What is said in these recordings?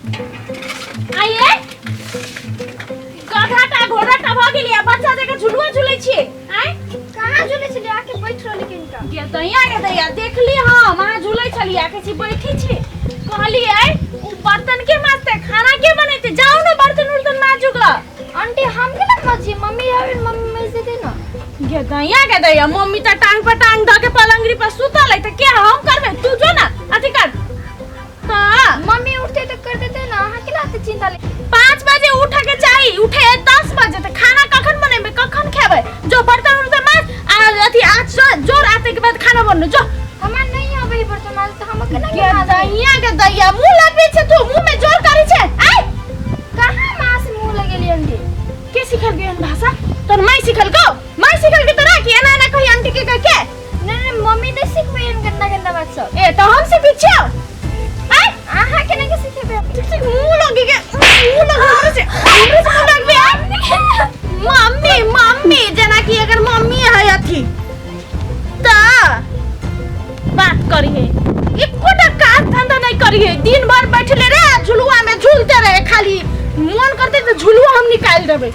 आइए गधा टा घोड़ा टा भऽ गेलियै आ बच्चा जकाँ झुलुआ झुलै छियै आँय। कहाँ झूले छलियै? आके बैठ रहली किनका। गे दैया, गे दैया, देखली हम अहाँ झुलै छलियै, कहै छी बैठी छी। कहलियै ओ बर्तन के माजतै, खाना के बनेतै? जाउ ने बर्तन उर्तन माजू ग। आंटी, हम केना मजिए? मम्मी आवे, मम्मी मज देते ना। गे दैया, गे दैया, मम्मी त टांग पर टांग ध के पलंगरी पर सुतल है, त के हम करबै? तू जो ना अथी कर त। मम्मी उठते तो कर देते ना, अहाँ केना एते चिंता ले। 5 बजे उठे के चाही, उठे है 10 बजे, त खाना कखन बनेबै, कखन खेबै? जो बर्तन उर्तन माज आ अथी आँच जोर आते के बाद खाना बनू, जो। हमरा नहीं आवे बर्तन माज, त हम केना गे के माजबै? दैया, गे दैया, मुंह लगबै छै तू, मुंह में जोर करै छै आय। कहाँ माँ से मुंह लगेली आंटी? के सिखल के एहन भाषा? तोर माय सिखल को? माय सिखल के तोरा कि एना एना कही आंटी के कह के? नहीं नहीं, मम्मी नहीं सिखबै एहन गंदा गंदा बात सब। ए त हम सिखै छियौ आय। अहाँ केना के सिखेबै? ठीक ठीक, मुंह लगे के, मुंह लगे हमरे से, हमरे से मुंह लगबे आय। मम्मी मम्मी, जेना कि अगर मम्मी है अथी त बात करी है, एकोटा काज धंधा नहीं करी है, दिन भर बैठले रहे झुलुआ में झूलते रहे खाली। मन करते तो झुलुआ हम निकाल देबै।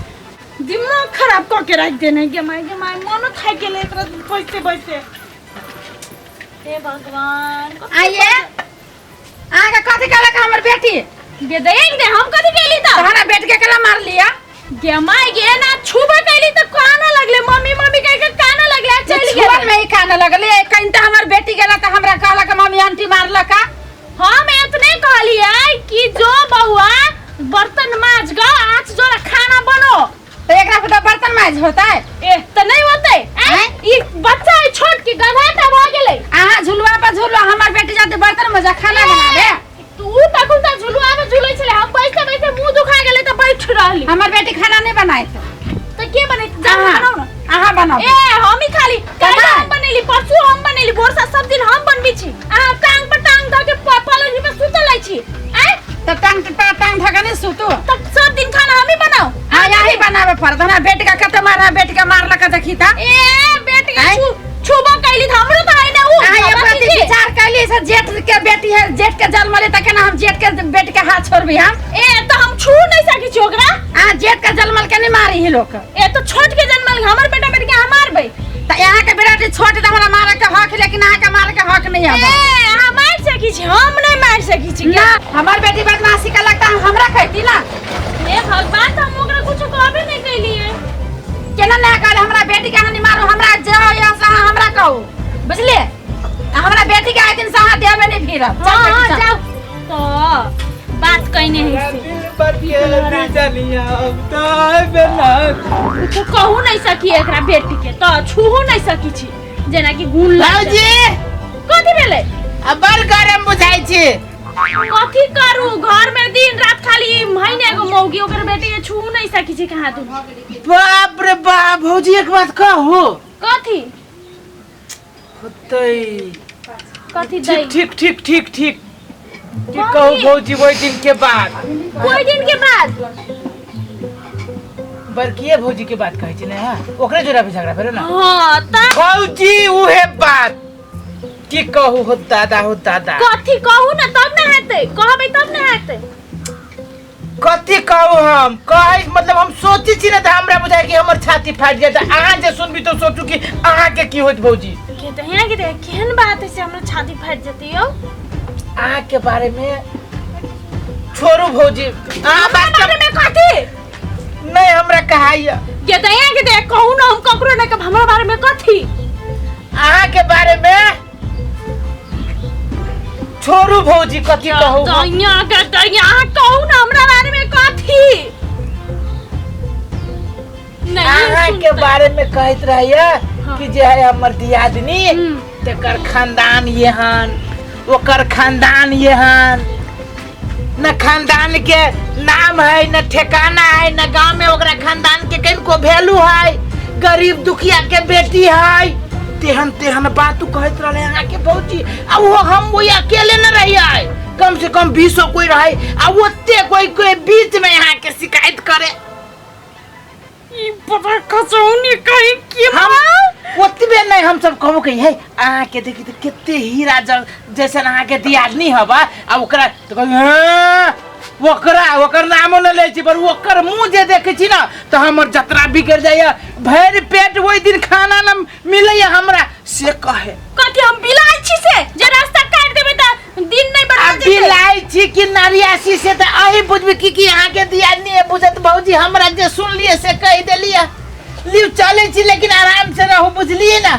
दिमाग खराब कऽ के राखि देने। गे माय, गे माय, मनो थाकि गेलै एकरा बैसते बैसते। हे भगवान। आइए, अहाँके कथी कहलक हमर बेटी? गे दैया दे, हम कथी केली त? हमरा बेटी के केला मार लिया? गे माय गे, ना छुबे कैली त काना लगले, मम्मी मम्मी कह के काना लगले आ चलि छुअल गेलै। में ही काने लगले। कहीं तो हमर बेटी गेला त हमरा कहलक मम्मी आंटी मारलक। हम एतने कहलियै कि जो बउआ बर्तन माज ग, आँच जोड़ा, खाना बनो। तो एकरा पर तो बर्तन माज होतै? ए त नहीं होतै आँय? ई बच्चा है छोट के गधा टा भऽ गेलै। अहाँ झुलुआ पर झुलुआ, हमर बेटी जाते बर्तन मजा खाना बनाबे। तू तखन त झुलुआ में झुलै छलै, हम बैठते बैठते मुंह दुखा गेलै त बैठ रहली। हमर बेटी खाना नहीं बनाए थे। त के बनेतै? जा अहाँ। बनाउ न। अहाँ बनाओ। ए हम ही खाली काल्हि कमाल। हम बनेली, परसू हम बनेली, भोरसा सब दिन हम बनबै छी। अहाँ टांग पर टांग धऽ के पलंग पर सुतल रहै छी आँय। तब टांग टांग टांग धऽ के नहीं सुतू? तब सब दिन खाना हम ही बनाउ। हाँ, यही बनावे पड़त। हमरा बेटी का कते मारा, बेटी का मारलक देखी ता। ए बेटी के आँय? छुबो कैली त हमरो त है ना उ। अहाँ ये बाबा बात जी। विचार कैली से जेठ के बेटी है, जेठ के जन्म ले त केना हम जेठ के बेटी के हाथ छोड़बी हम? ए त हम छू नहीं सकै छी ओकरा। अहाँ जेठ के जन्मल के नहीं मारी ही लोग। ए त छोट के जन्मल हमर बेटा बेटी के हम मारबै? त यहाँ के बेटी छोट त हमरा मारे के हक, लेकिन अहाँ के मारे के हक नहीं है। ए अहाँ मार सकै छी, हम नहीं मार सकै छी। ना, हमर बेटी बदमाशी के लगता हमरा कहती ना। हे भगवान, त हम ओकरा कुछ कहबे नहीं कैलिए। केना ना कहले हमरा बेटी के अहाँ नहीं मारू? हमरा जाओ यहाँ से, अहाँ हमरा कहू, बुझलिए? हमरा बेटी के आइ दिन से अहाँ देबे नहीं फिरब। चल हाँ, बेटी, हाँ, चल। जाओ तो बात कहने है से। कुछो कहू नहीं सकी एकरा बेटी के, तो छूहू नहीं सकी छी, जेना कि गुण लग भौजी। जाए। कथी भेलै? आ बड़ गरम बुझाइ छै। कथी करू, घर में दिन रात खाली महीने एगो मौगी ओकर बेटी के छू नहीं सकी छी कहाँ तू। बाप रे बाप, भौजी एक बात कहू? कथी? होतै। कथी दै? ठीक ठीक ठीक ठीक ठीक। की कहू भौजी, ओहि दिन के बाद। कोई दिन के बाद? बड़किए भौजी के बात कहै छी ने? हाँ, ओकरे जोड़ा भी झगड़ा भेलै ना? हाँ त। भौजी उहे बात की कहू, हो दादा, हो दादा। कथी कहू ना तब ना हेतै, कहबै तब ना हेतै। कथी कहू हम? कहै मतलब हम सोचै छी ने तऽ हमरा बुझाइ कि हमर छाती फाटि जायत। अहाँ जे सुनबी तऽ सोचू कि अहाँके की होइत भौजी। के तऽ यहाँ के देख, केहन बात है से हमरा छाती फाटि जेतै यौ? अहाँके बारे में छोड़ू भौजी, अहाँ हमरा बात बारे में कथी? नहीं हमरा कहाइया। के तऽ यहाँ के देख, कहू ना, हम ककरो ना कहब। हमरा बारे में कथी? अहाँके बारे में छोड़ू भौजी, कथी कहू हम? दैया के दैया, अहाँ कहू ना हमरा बारे में कथी? नहीं अहाँके सुनतै। बारे में कहैत रहैया हाँ। कि जे है हमर दियादनी, तेकर खानदान एहन, ओकर खानदान एहन, न खानदान के नाम है, न ठेकाना है, न गांव में ओकरा खानदान के कनको वैल्यू है, गरीब दुखिया के बेटी है, तेहन तेहन बात तू कहैत रहले अहाँके भौजी। आ वो हम वही अकेले न रहियै, कम से कम 20 कोई रहे आ ओते कोई के बीच में यहाँ के शिकायत करे। ई पता खसौनी कहीं की। हम ओतबे नहीं, हम सब कहबो कही है अहाँ के देखी तऽ कते हीरा जैसन अहाँ के दियादनी हवा आ ओकरा तऽ कहू, हाँ, ओकरा ओकर नामो न लै छी, पर ओकर मुँह जे देखै छी ने तऽ हमर जतरा बिगड़ जाइए। भरि पेट ओहि दिन खाना न मिलैए हमरा, से कहे। कथी हम बिलाइ छी से जे रास्ता काटि देबै तऽ दिन नहि आ बढ़ा जेतै? बिलाइ छी कि नारियासी से तऽ अही बुझबी की की अहाँके दियादनी बुझत। भौजी हमरा जे सुनलियै से कहि देलियै। लिउ चलै छी, लेकिन आराम से रहू, बुझलियै ने?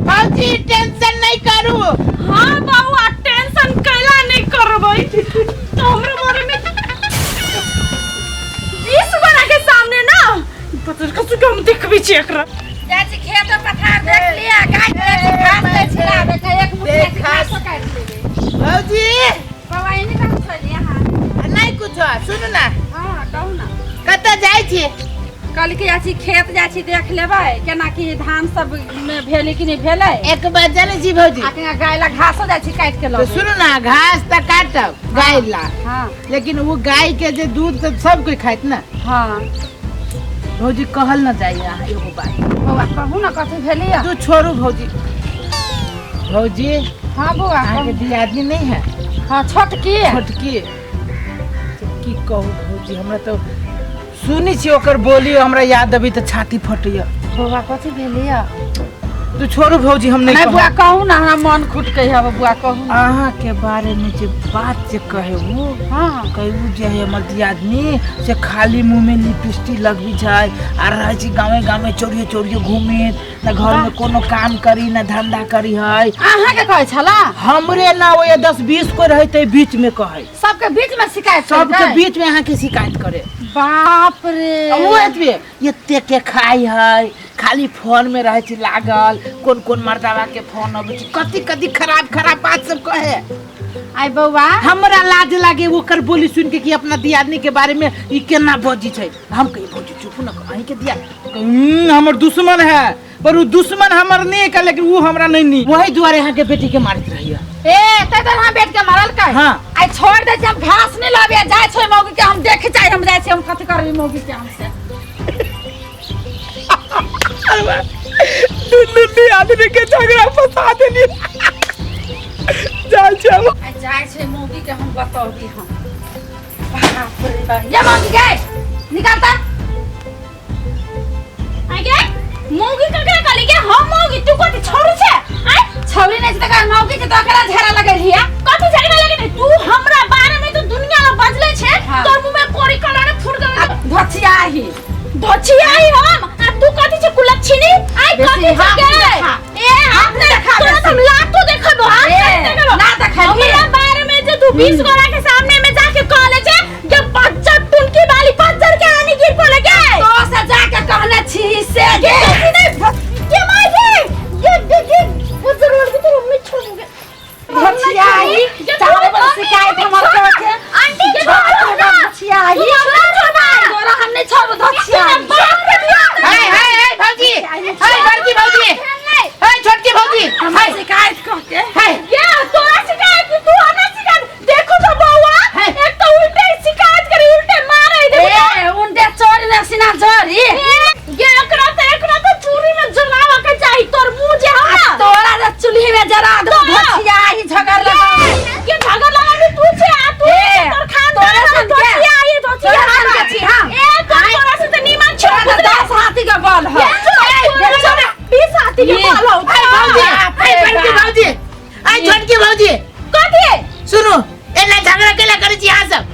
भौजी टेंशन नहीं करू। हाँ बउआ, टेंशन कैला नहीं करबै? तो हमरा बारे में 20 गोरा के सामने ना पतर कसु के हम देखबै छी एकरा। जाइ छी खेत पथार देख लिया, गाय के घास दै छी लाबे के, एक मुट्ठी देख घासो काटि लेबै। भौजी। बौआ, एने कहाँ छलियै अहाँ? नहीं कुछो, सुनू ना। हँ, कहू ना। कतऽ जाइ छी? कहली कि जाइ छी खेत, जाइ छी देख लेबै केना की धान सब मे भेलै कि नहि भेलै। एक बात जानै छी भौजी? आ केना गाय ला घासो जाइ छी काटि के तऽ लबै। सुनू ना, घास तऽ काटब गाय ला, हाँ। लेकिन वो गाय के जे दूध तऽ सब कोई खाइत ना। हाँ। भौजी कहल न जाइए अहाँ एगो बात। बौआ कहू ना, कथी भेलियै? तू छोड़ू भौजी। भौजी। हाँ बौआ। अहाँके दियादनी नहीं है? हाँ, छोटकी। छोटकी तऽ की कहू भौजी, हमरा तऽ सुनै छी ओकर बोली हमरा याद अभी तऽ छाती फटैया। बौआ कथी भेलियै? तू छोड़ू भौजी, हम नहीं नहीं बुआ कहब। कहू ना, हमरा मन खुटकै है बुआ, कहू ना। अहाँ के बारे में जे बात जे कहे वो, हाँ। कहू जे है हमर दियादनी से खाली मुंह में लिपस्टिक लगबी छै आ रहै छी गावे गावे चोरियो चोरियो घूमे, न घर में कोनो काम करी न धंधा करी है। अहाँ के कहै छला? हमरे ना, वो 10-20 को रहते बीच में कहे। सबके बीच में शिकायत सबके करतै? बीच में अहाँ के शिकायत करे। बाप रे। आ वो एतबे एते के खाइ है, खाली फोन में रहै छै लागल, कोन कोन मर्दावा के फोन अबै छै, कथी कथी खराब खराब बात सब कहे। आई बौआ, हमरा लाज लागे ओकर बोली सुन के कि अपना दियादनी के बारे में ई केना बजी छै। हम कही भौजी चुप न, अहीं के दिया हमर दुश्मन है, पर उ दुश्मन हमर नहीं है, लेकिन उ हमरा नहीं नी, वही दुआरे अहाँ के बेटी के मारत रहिए। ए ते तो हम बेट के मारल का? हाँ। आई छोड़ दे, हम घास नहीं लाबे जाय छै मौगी के, हम देख जाय, हम जाय छै, हम कथी करबी मौगी के हमसे। दुनू दियादनी के झगड़ा फंसा देली। जाय छै हम। आई जाय छै मौगी के हम बतौबी हम। बाप रे बाप, ये मौगी गए निकालता। आगे मौगी ककरा कहली के हम मौगी? तू कथी छोड़ू छे? आय छौरी नहीं छै त मौगी के तो एकरा झगड़ा लगेलिया। कथी झगड़ा लगेले? तू हमरा बारे में तो दुनिया ला बजले छे। हाँ। तोर मुंह में कोरी कलर फूट गेल। धोचियाही। धोचियाही हम आ तू कथी छे कुलक्षिणी? आय बेसी कथी छे हाथ गे? देखा। ए हाथ हाथ देखा तोरा बेसी। हम लातो देखबो, हाथ ए, नहीं देखबो। ना देखबी। हमरा बारे में जे तू 20 गोरा के सामने में जाके कहले छे के बच्चा टुनकी वाली बज्जर के आनी गिर पड़े गे। तो से जाके कहने छी से गे। के नहीं के माय गे गे गे गे बज्जर वाली तो हम नहीं छोड़ूंगे। धोचियाही चारों बड़ शिकायत हमर करे के। आंटी के बाप रे बाप, धोचियाही। तू हमरा छोड़। तोरा हम नहीं छोड़बो धोचियाही। हाय हाय हाय भौजी, हाय बड़की भौजी, हाय छोटकी भौजी, हमर हाय शिकायत कह के। हाय। ये तोरा शिकायत की, तू हमरा शिकायत। देखो तो बउआ, है। एक तो उल्टे शिकायत करी उल्टे मारे देखो। ए उनटे चोरी ने सीना जोरी। ये एकरा तो एकरा तो चूरी में जलावा के चाही तोर मुंह जे हम ना। तोरा जे चूल्ही में जरा दो तोरा। धोचियाही झगड़ लगा। ये झगड़ लगा भी तू छे आ तू ए, तोर खानदान तोरा है, सन के। धोचियाही, धोचियाही तोरा सन के छी हम। ए, तोर तोरा से तो नीमन छो। तोरा तऽ 10 हाथी के बल है। ए, तोरा 20 हाथी के ये। बल हौ। हाय भौजी, हाय बड़की भौजी, हाय छोटकी भौजी। कथी? सुनू, एना झगड़ा केला करै छी अहाँ सब?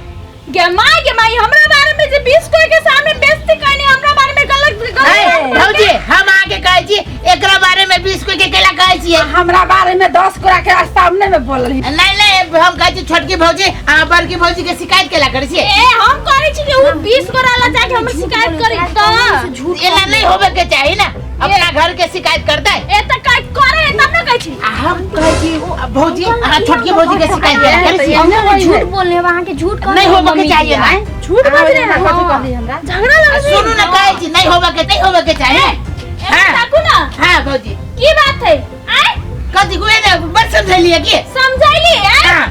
गे माय गे माय, हमरा बारे में जे 20 कोई के सामने बेइज्जती कइने, हमरा बारे में गलत नहीं, गलत। भौजी हम अहाँके कहै छी एकरा बारे में 20 कोई के केला कहै छियै? हमरा बारे में 10 गोरा के सामने में बोलल। नहीं नहीं, हम कहै छी छोटकी भौजी अहाँ बड़की भौजी के शिकायत केला करै छियै? ए हम करै छी कि उ 20 गोरा ला जाके हमर शिकायत करी त एना नहीं होबे के चाही ना, अपना घर के शिकायत करतै। ए त काय करे तब न कहै छी। आ हम कहै छी भौजी अहाँ छोटकी भौजी के शिकायत केला करै छियै? हम झूठ बोलने वहाँ के झूठ नहीं होबे के चाहिए ना। झूठ बज रहे हैं। कथी कहली हमरा? झगड़ा आ लगा। सुनू ना, कहै छी नहीं होबे के, नहीं होबे के चाही। ए हाँ। ताकू ना। हाँ भौजी। की बात है? आय कथी गुए ने बड़ समझलिए की? समझैली? आय हाँ।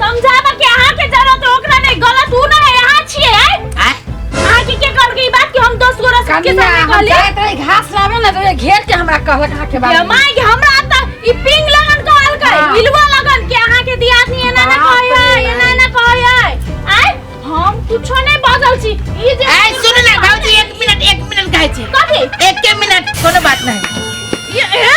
समझाबा के अहाँ के जरूरत है, ओकरा नहीं। गलत उ ना है, अहाँ छियै। आय आय अहाँ के के कहलकै ई बात कि हम 10 गोरा सबके कनिया, सामने हम कहलियै? जाइत रही घास लाबे ने तो घेर के हमरा कहलक अहाँ के बारे ये में। माय के हमरा त ई पिंग लगन कहलकै, हाँ। इलवा लगन के अहाँ के दियादनी ये ए?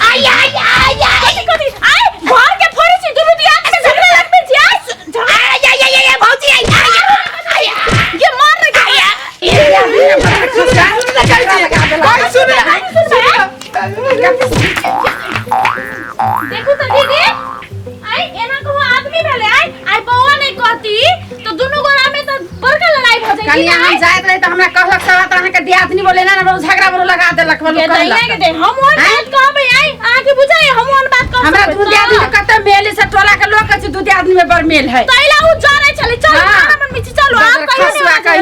आई आई आई आई कथी आई घर के फोड़ै छी दुनू दियाद में झगड़ा लगबै छी आई आई आई आई आई भौजी आई आई आई ये मार रे देखू त दीदी आई एना कहू आदमी भेले आई आई बौआ नहीं कहती तो दुनू गोरा में तो बड़का लड़ाई भ जाई कनिया हम जाइत रही तऽ हमरा कहलक सवा तऽ अहाँके दियादनी बोले ना बड़ो झगड़ा बड़ो लगा देलक बड़ो के कहलक दहिया के दे हम ओहन बात कहबै आई अहाँ के बुझाई हम ओहन बात कह हमरा दू दियादनी के कते मेल से टोला के लोग कहै छै दू दियादनी में बड़ मेल है तैला उ जरै छलै चल हाँ। खाना बनबै छी चलो आब कहियो खसुआ नहि कहियो।